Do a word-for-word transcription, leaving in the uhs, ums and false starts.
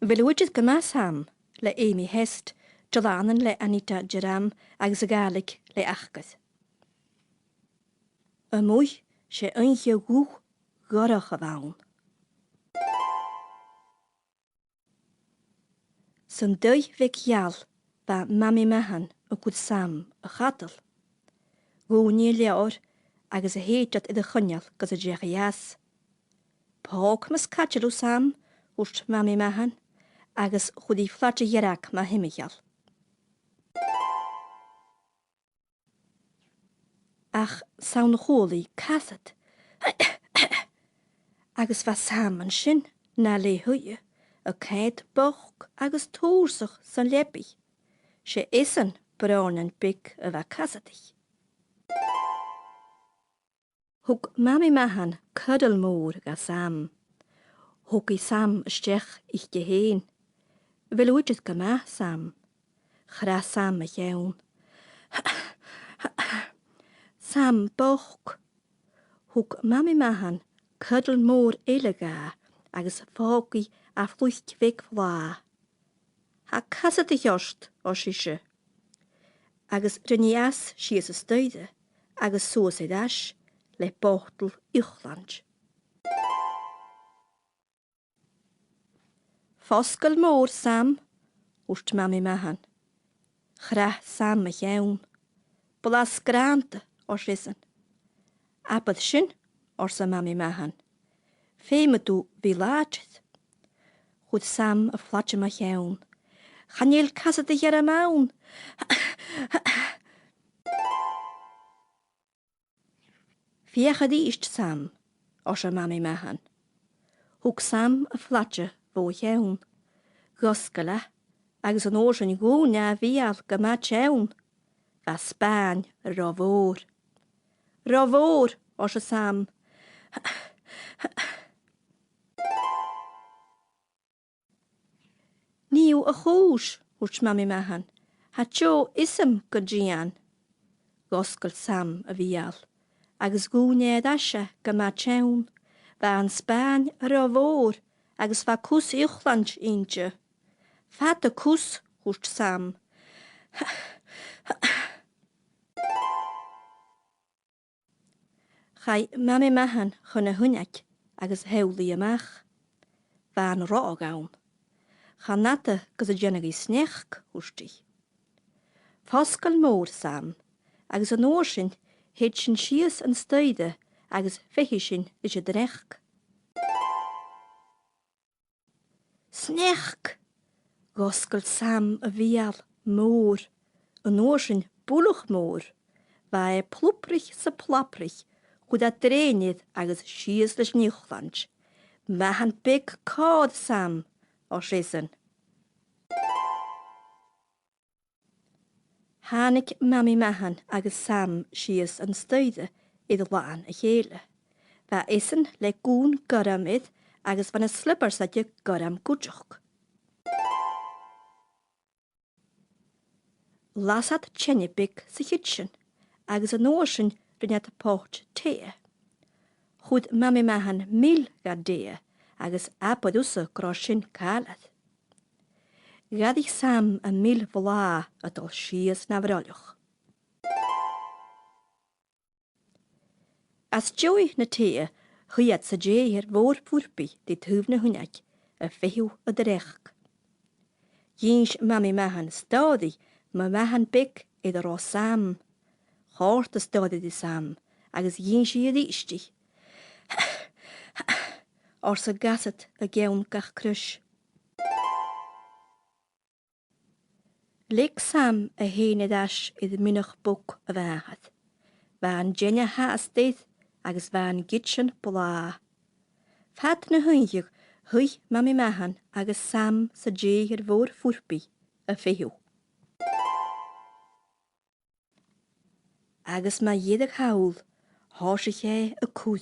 Bheil thu idir gu math, Sam? le Amy Hest, Diluain le Anita Jerram agus a' Ghàidhlig le Acair. A-muigh, 's e oidhche dhubh dhorcha a bh' ann. San taigh bheag gheal, bha Mamaidh Mathan a' cur Sam a chadal. Dhùin i an leabhar agus a shèideadh air a' choinneal gus an deach i às. "Pòg mus caidil thu, Sam," thuirt Mamaidh Mathan, agus chuir i plaide dhearg mu thimcheall. Ach 's ann a chuala i casad. Agus bha Sam an sin, na leithid, a' coimhead bochd agus tùrsach san leabaidh. 'S e esan, brònan beag, a bha casadaich. Thug Mamaidh Mathan cudail mòr dha Sam. Thog i Sam a-steach thuice fhèin. "Bheil thu idir gu math, Sam?" Chrath Sam a cheann. "Sam bochd." Thug Mamaidh Mathan cudail mòr eile dha agus phòg i à fliuch bheag bhlàth. "Tha casadaich ort," ars ise. Agus rinn i às sìos an staidhre agus suas air ais le botal iochlaint. "Fosgail mòr, Sam," thuirt Mamaidh Mathan. Chrath Sam a cheann. "Blas grànda," ars esan. "Abair sin," arsa Mamaidh Mathan. "Feumaidh tu bhith làidir." Chuir Sam a' phlaide mu cheann. "Chan eil casadaich orm ann." "Feuch a-rithist, Sam," arsa Mamaidh Mathan. Thug Sam a' phlaide bho cheann. Dh'fhosgail e, agus an uair sin dhùin e a bheul gu math teann. Bha spàin ro mhòr. "Ro mhòr," arsa Sam. "Nì thu a' chùis," thuirt Mamaidh Mathan. "Tha deagh fhios agam gun dèan." Dh'fhosgail Sam a bheul, agus dhùin e air ais e gu math teann. Bha an spàin ro mhòr, agus bha cus iochlaint innte. "Fada cus," thuirt Sam. Chaidh Mamaidh Mathan chun na h-uinneig agus sheall i a-mach. Bha an reothadh ann. "Chan fhada gus an dèanadh i sneachd," thuirt i. "Fosgail mòr, Sam, agus an uair sin thèid sinn sìos an staidhre agus feichidh sinn ris an t-sneachd." Sneachd! Dh'fhosgail Sam a bheul mòr, an uair sin buileach mòr. Bha e plubraich 's a' plabraich, chuir e drèin air agus sìos leis an iochlaint. "Mathan beag còir, Sam," ars esan. Thàinig Mamaidh Mathan agus Sam sìos an staidhre air làithean a chèile. Bha esan le gùn gorm air agus bha na slippers aige gorm cuideachd. Las iad teine beag sa chidsin agus an uair sin rinn iad poit teatha. Chuir Mamaidh Mathan mil dhan teatha agus abair thusa gun robh sin càilear. Dh'fhairich Sam am mil bhlàth a' dol sìos na bhroilleach. Às dèidh na teatha, shuidh iad san t-sèithear mhòr phurpaidh ri taobh na h-uinneig, a' feitheamh an t-sneachd. Dh'inns Mamaidh Mathan stòiridh mu mhathan beag air an robh Sam. Chòrd an stòiridh ri Sam, agus dh'inns i a-rithist i. Arsa an casad o chionn gach cruis. Leig Sam e fhèin air ais air mionach bog a mhàthar. Bha an teine fhathast air agus bha an cidsin blàth. Fad na h-oidhche, shuidh Mamaidh Mathan agus Sam san t-sèithear mhòr phurpaidh a' feitheamh. Agus mu dheireadh thall, thòisich e a' cur